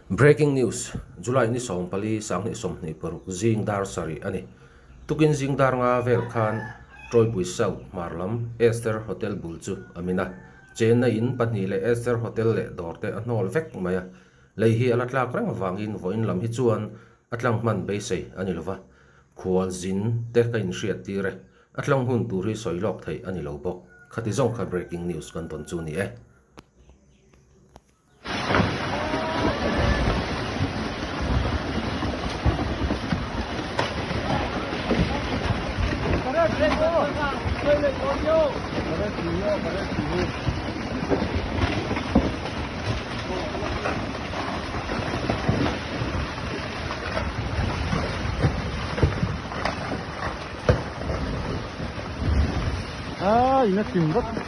Breaking news, July ni 14 2026 zing dar sarih a ni. Tukin zing dar nga vel khan Tawipui South hmar lam Esther Hotel bul chu a min a. Chenna in pahnih leh Esther Hotel leh dawr te a hnawl vek mai a. Lei hi a la tlak reng avangin vawiin lam hi chuan a tlang hman beisei a ni lova. Khual zin te ka inhriat tir e. A tlang hun tur hi sawi lawk theih a ni lo bawk. Khati zawng kha breaking news kan tawn chu ni e. Ah, ina tim vak.